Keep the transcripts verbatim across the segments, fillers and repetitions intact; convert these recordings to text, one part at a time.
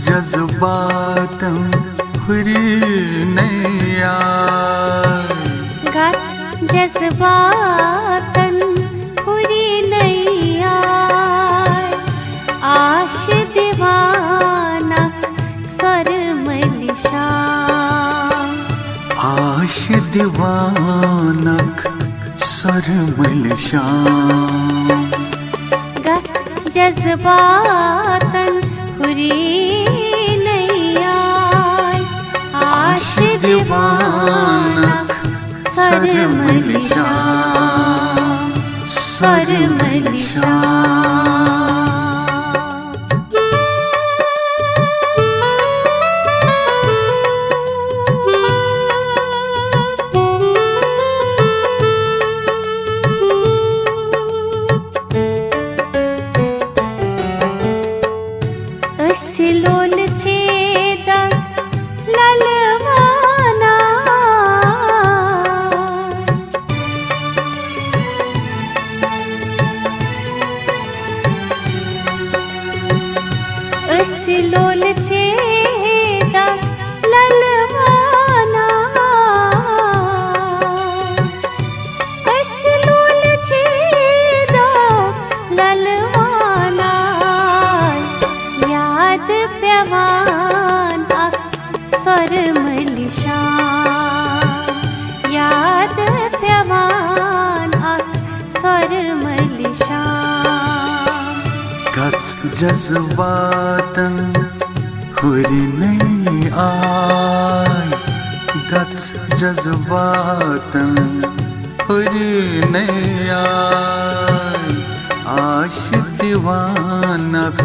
جذباتن ہُری نیا۔ گژھ جذباتن ہُری نیا۔ آش دیوانک سر ملشان۔ آش دیوانک سر ملشان۔ گژھ جذباتن ہُری نیا۔ آش دیوانک سر ملشان۔ سر ملشان۔ أسۍ لولہٕ چھِ دگ للوانا۔ أسۍ لولہٕ چھِ دگ للوانا۔ أسۍ لولہٕ چھِ دگ للوانا۔ یاد پٮ۪وان اکھ سۄرمہٕ نِشان۔ یاد پٮ۪وان اکھ سۄرمہٕ نِشان۔ گژھ جذباتن ہُرنٕے آے۔ گژھ جذباتن ہُرنٕے آے۔ آش دیوانک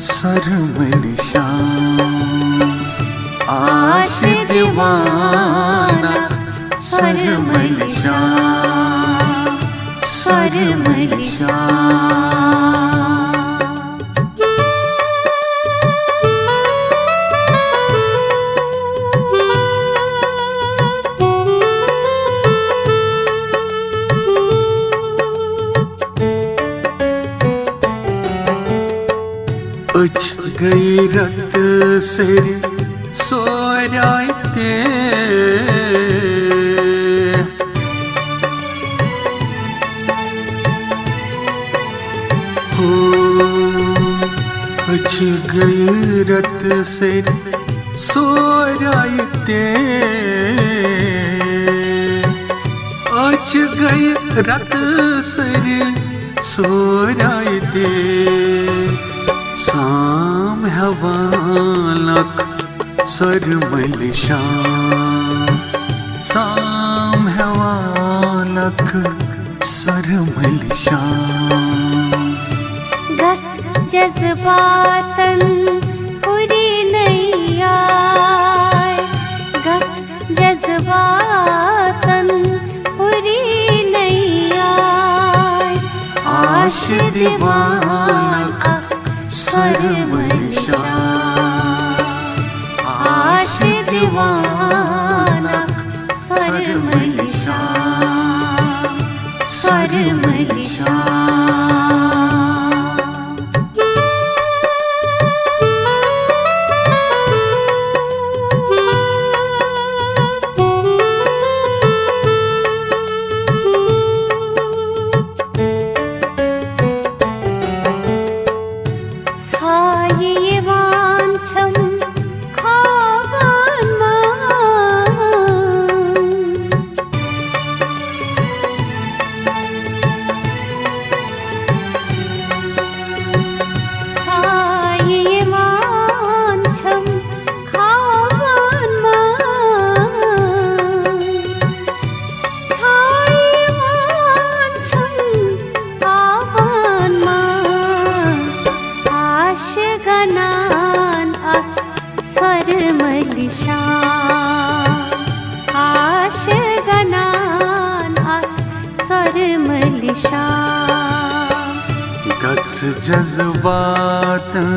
سۄرمہٕ نِشان۔ آش دیوانک سۄرمہٕ نِشان۔ سۄرمہٕ نِشان۔ أچھ گٔے رتہٕ سٔرۍ سورے تہِ۔ ہو، أچھ گٔے رتہٕ سٔرۍ سورے تہِ۔ أچھ گٔے رتہٕ سٔرۍ سورے تہِ۔ سام ہٮ۪وان اکھ سۄرمہٕ نِشان۔ سام ہٮ۪وان اکھ سۄرمہٕ نِشان۔ گژھ جذباتن ہُرنٕے آے۔ گژھ جذباتن ہُرنٕے آے۔ آش دیوانک سۄرمہٕ نِشان۔ آش دیوانک سۄرمہٕ نِشان۔ سۄرمہٕ نِشان۔ ژھایہِ یِوان چھَم خوابن منٛز۔ ژھایہِ یِوان چھَم خوابن منٛز۔ ژھایہِ یِوان چھَم خوابن منٛز۔ آش گنان اکھ سۄرمہٕ نِشان۔ آش گنان اکھ سۄرمہٕ نِشان۔ گژھ جذباتن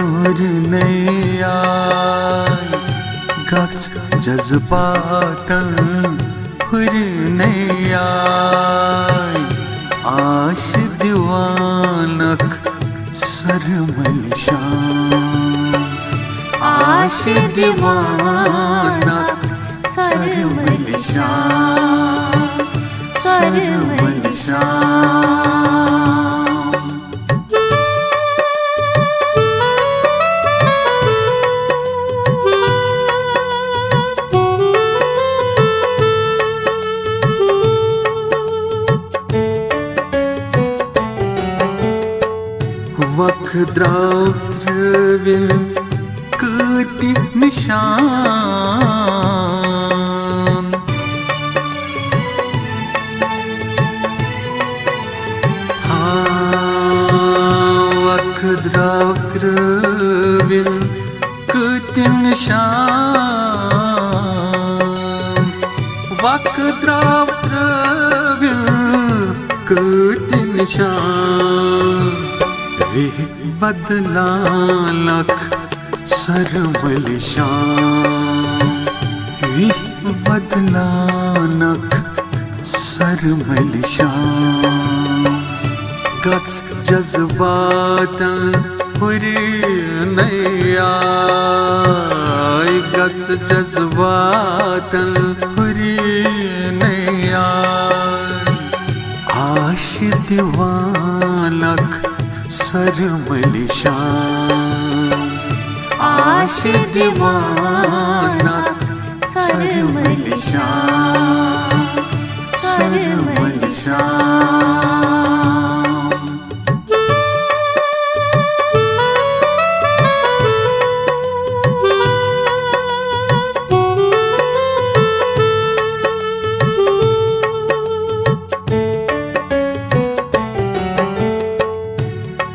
ہُرنٕے آے۔ گژھ جذباتن ہُرنٕے آے۔ آش دیوانک سۄرمہٕ نِشان۔ آش دیوان اکھ سرمل شام، سرمل شام۔ وق درٛاو ترٛٲوِن کۭتۍ نِشان۔ ہاں، وق درٛاو ترٛٲوِن کۭتۍ نِشان۔ وق درٛاو ترٛٲوِن کۭتۍ نِشان۔ وِہہِ بدلان اکھ سرمل شام، وِہہِ بدلان اکھ سرمل شام۔ گژھ جذباتن ہُرِ نَے آے، گژھ جذباتن ہُرِ نَے آے۔ آش دیوان اکھ سرمل شام، آش دیوان اکھ سرمل شام، سرمل شام۔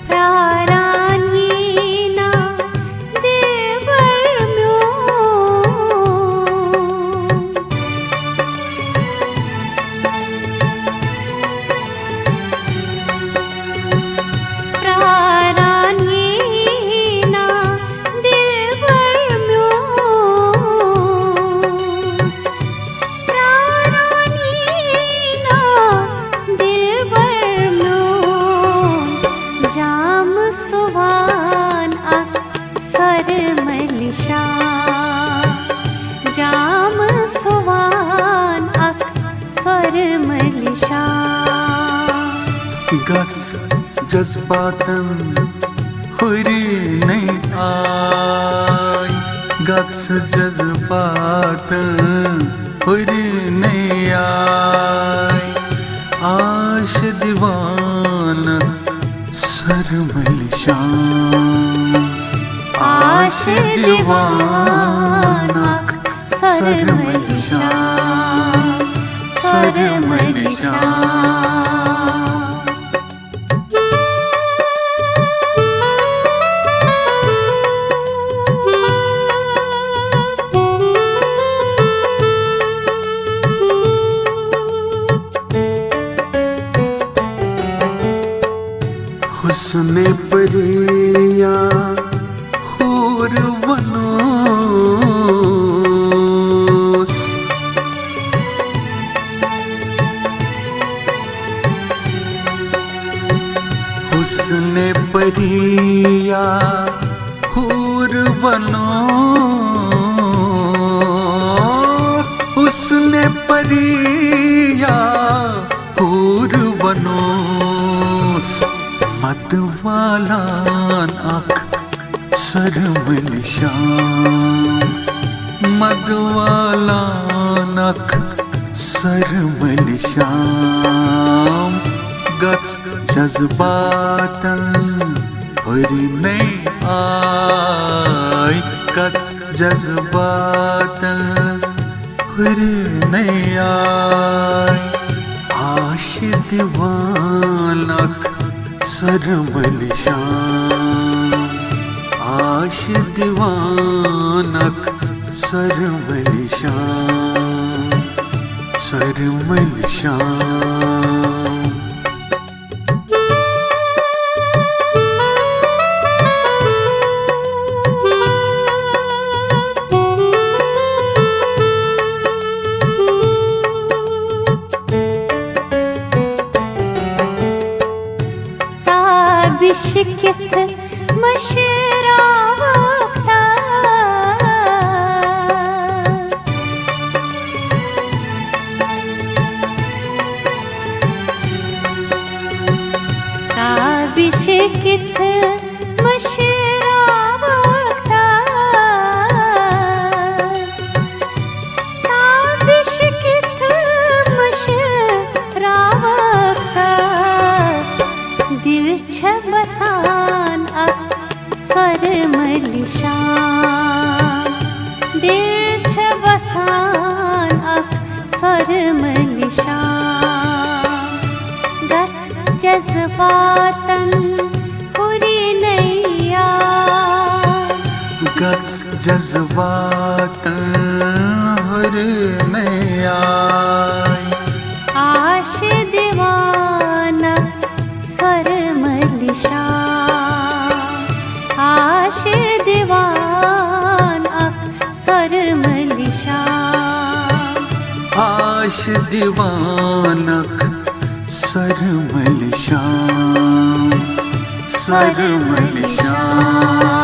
پراران یینا دلبر میون۔ پراران یینا دلبر میون۔ پراران یینا دلبر میون۔ جام سوان اکھ سرمل شام، جام سوان اکھ سرمل شام۔ گژھ جذباتن ہُرِ نَے آے، گژھ جذباتن ہُرِ نَے آے۔ آش دیوان سرمل شام، آش دیوان اکھ سرمل شام، سرمل شام۔ حسن پریا حور ونوس، حسن پریا حور ونوس، حسن پریا حور ونوس۔ مدوالان اکھ سرمل شام، مدوالان اکھ سرمل شام۔ گژھ جذباتن ہُرِ نَے آے، گژھ جذباتن ہُرِ نَے آے۔ آش دیوان اکھ سرمل شام، آش دیوان اکھ سرمل شام، سرمل شام۔ تابش کِتھ مٔشراوکھ تاب۔ کِتھ مٔشراوکھ تس، تابِش کِتھ مٔشراوکھ تس۔ دِل چھےٚ بسان اکھ سۄرمٕلۍ شام، دِل چھےٚ بسان اکھ سۄرمٕلۍ شام۔ گژھ جذباتن ہُرِ نیا، گژھ جذباتن ہُرِ نیا۔ آش دِوان اکھ سۄرمٕلۍ شام، آش دِوان اکھ سۄرمٕلۍ شام۔ آش دِوان اکھ سۄرمٕلۍ شام، سۄرمٕلۍ شام۔